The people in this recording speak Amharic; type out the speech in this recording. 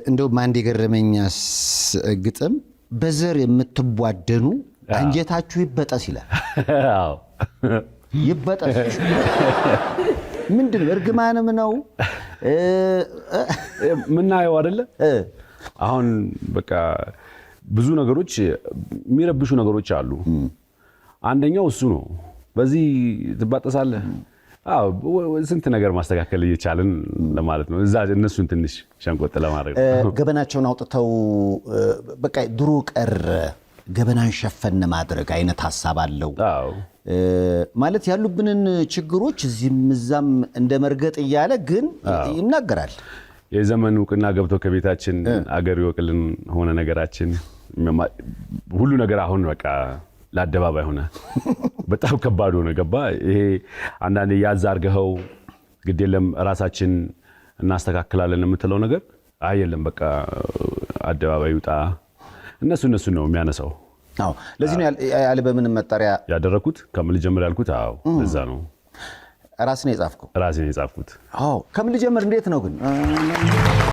እንደውም አንድ የገረመኝ ግጥም በዘር የምትቧደኑ አንጀታችሁ ይበጠስ ይላል። ይበጠስ ምንድን ነው? እርግማንም ነው። ምናየው አይደለ? አሁን በቃ ብዙ ነገሮች፣ የሚረብሹ ነገሮች አሉ። አንደኛው እሱ ነው። በዚህ ትባጠሳለህ። አዎ፣ ስንት ነገር ማስተካከል እየቻልን ለማለት ነው። እዛ እነሱን ትንሽ ሸንቆጥ ለማድረግ ነው። ገበናቸውን አውጥተው በቃ ድሮ ቀር ገበናን ሸፈን ማድረግ አይነት ሀሳብ አለው። ማለት ያሉብንን ችግሮች እዚህም እዛም እንደ መርገጥ እያለ ግን ይናገራል። የዘመን እውቅና ገብቶ ከቤታችን አገር ይወቅልን ሆነ ነገራችን። ሁሉ ነገር አሁን በቃ ለአደባባይ ሆነ። በጣም ከባድ ሆነ። ገባ ይሄ አንዳንዴ ያዝ አድርገኸው ግድ የለም ራሳችን እናስተካክላለን የምትለው ነገር አይ የለም፣ በቃ አደባባይ ይውጣ። እነሱ ነው የሚያነሳው። አዎ፣ ለዚህ ነው የአልበምን መጠሪያ ያደረኩት ከምን ልጀምር ያልኩት። አዎ፣ እዛ ነው። ራስን የጻፍከው? ራሴን የጻፍኩት። አዎ፣ ከምን ልጀምር እንዴት ነው ግን?